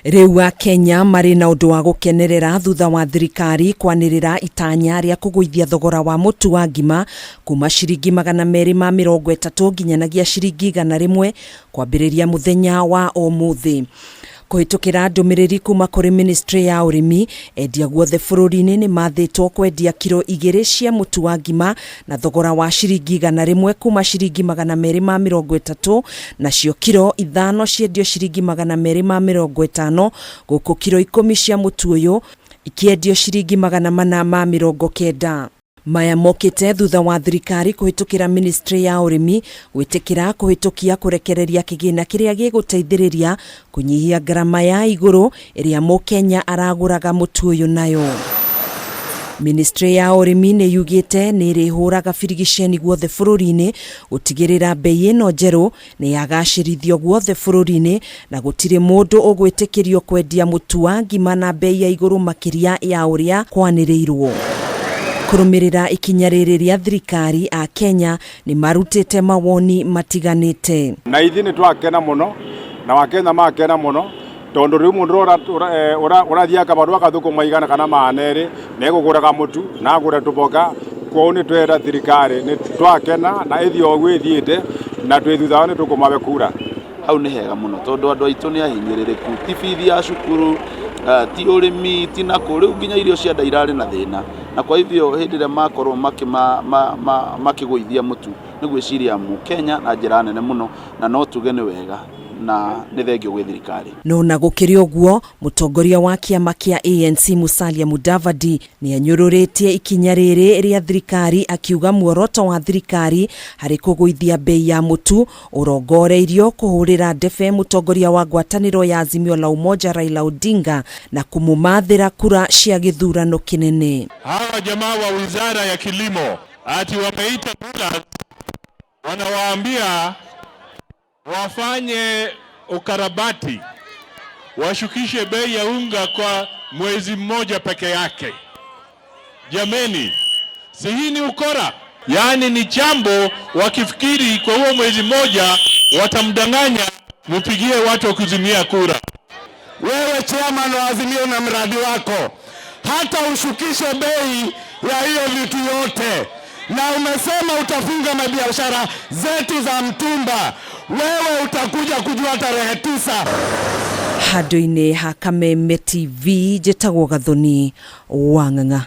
Rĩu Akenya marĩ na ũndũ wa gũkenerera thutha wa thirikari kwanĩrĩra itanya rĩa kũgũithia thogora wa mũtu wa ngima kuma ciringi 230 nginyanagia ciringi 100 kwambĩrĩria mũthenya wa ũmũthĩ. Kũhĩtũkĩra ndũmĩrĩri kuma kũrĩ ministry ya ũrĩmi, endia guothe bũrũri-inĩ nĩ mathĩtwo kwendia kiro 2 cia mũtu wa ngima na thogora wa ciringi 100 kuma ciringi 230, nacio kiro 5 ciendio ciringi 250, gũkũ kiro 10 cia mũtu ũyũ ikĩendio ciringi 490. Maya mokĩte thutha wa thirikari kũhĩtũkĩra ministry ya ũrĩmi gwĩtĩkĩra kũhĩtũkia kũrekereria kĩgĩna kĩrĩa gĩgũteithĩrĩria kũnyihia ngarama ya igũrũ ĩrĩa mũkenya aragũraga mũtu ũyũ nayo. Ministry ya ũrĩmi nĩ yugĩte nĩ ĩrĩhũraga birigiceni guothe bũrũri-inĩ gũtigĩrĩra mbei ĩno njerũ nĩ yagacĩrithio guothe bũrũri-inĩ na gũtirĩ mũndũ ũgwĩtĩkĩrio kwendia mũtu wa ngima na mbei ya igũrũ makĩria ya ũrĩa kwanĩrĩirwo. Kũrũmĩrĩra ikinya rĩrĩ rĩa thirikari, a Kenya nĩ marutĩte mawoni matiganĩte. Na ithuĩ nĩ twakena mũno na Wakenya makena mũno tondũ rĩu mũndũ ũrathiaga kabarũa akathũkũma 100 kana 200 nĩ egũgũraga mũtu na agũre tũboga. Kwoguo nĩ twera thirikari nĩ twakena na ĩthiĩ o ũguo ĩthiĩte na twĩ thutha wao nĩ tũkũmabe kura. Hau nĩ hega mũno tondũ andũ aitũ nĩ ahinyĩrĩrĩku, ti bithi ya cukuru, ti ũrĩmi, ti nakũ, rĩu nginya irio cia nda irarĩ na thĩna, na kwa hivyo hĩndĩ ĩrĩa makorwo makĩgũithia mũtu nĩ gwĩciria mũkenya na njĩra nene mũno, na no tuge nĩ wega na nĩ thengio gwĩ thirikari. No na gũkĩrĩ ũguo, mũtongoria wa kĩama kĩa ANC Musalia Mudavadi nĩ anyũrũrĩtie ikinya rĩrĩ rĩa thirikari, akiuga muoroto wa thirikari harĩ kũgũithia mbei ya mũtu ũrongoreirio kũhũrĩra ndebe mũtongoria wa ngwatanĩro ya Azimio la Umoja Raila Odinga na kũmũmathĩra kura cia gĩthurano kĩnene. Hawa jamaa wa wizara ya kilimo ati wameita dealers, wanawaambia wafanye ukarabati, washukishe bei ya unga kwa mwezi mmoja peke yake. Jameni, si hii ni ukora? Yaani ni jambo wakifikiri kwa huo mwezi mmoja watamdanganya, mpigie watu wa kuzimia kura. Wewe chairman wa Azimio na mradi wako, hata ushukishe bei ya hiyo vitu yote, na umesema utafunga mabiashara zetu za mtumba, wewe utakuja kujua tarehe 9. Handũ-inĩ ha Kameme TV, njĩtagwo Gathoni wa Ng'ang'a.